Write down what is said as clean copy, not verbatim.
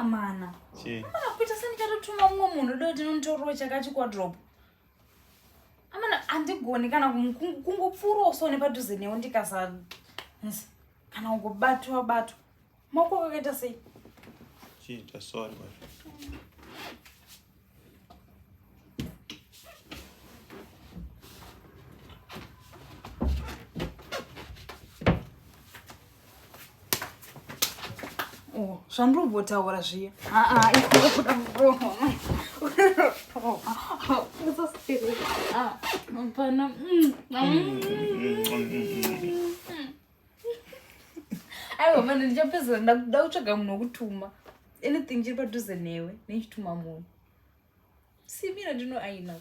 Amana. Chii? Amana kuita sendichatotuma mumwe munhu do tinonditorwa chakachikwadrop. Amana handigoni kana kungopfuurawo so nepadhuze newe ndikasa kana kungobatwa batwa. Maoko kakaita sei? Chiita sorry baba. Oh, zvandiri kumbotaura zviya pana aiwa mane ndichapedzera ndakuda kutsvaga munhu wekutuma anything chiri padhuze newe nechituma munhu simira ndinoaina.